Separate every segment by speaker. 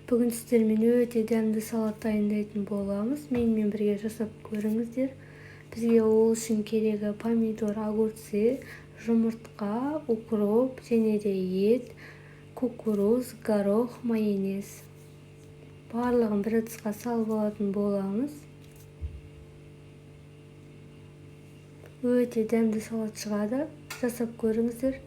Speaker 1: Бүгін сіздермен өте дәмді салат дайындайтын боламыз. Менімен бірге жасап көріңіздер. Бізге ол үшін керегі помидор, огурцы, жұмыртқа, укроп және де ет, кукуруз, горох, майонез. Барлығын бір ыдысқа салып алатын боламыз. Өте дәмді салат шығады. Жасап көріңіздер.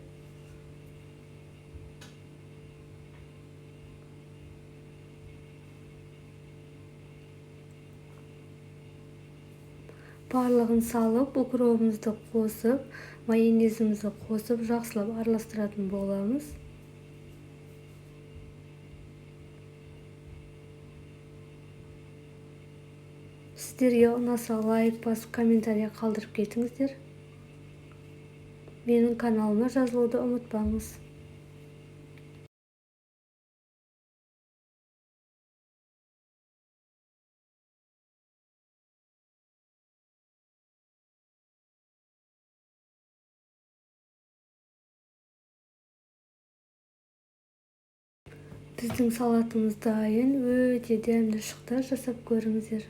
Speaker 1: Барлығын салып, укробымызды қосып, майонезімізді қосып, жақсылап араластыратын боламыз. Сіздерге ұнаса лайк басып, комментарий қалдырып кетіңіздер. Менің каналыма жазылуды ұмытпаңыз. Біздің салатымыз дайын, өте дәмді шықты, жасап көріңіздер.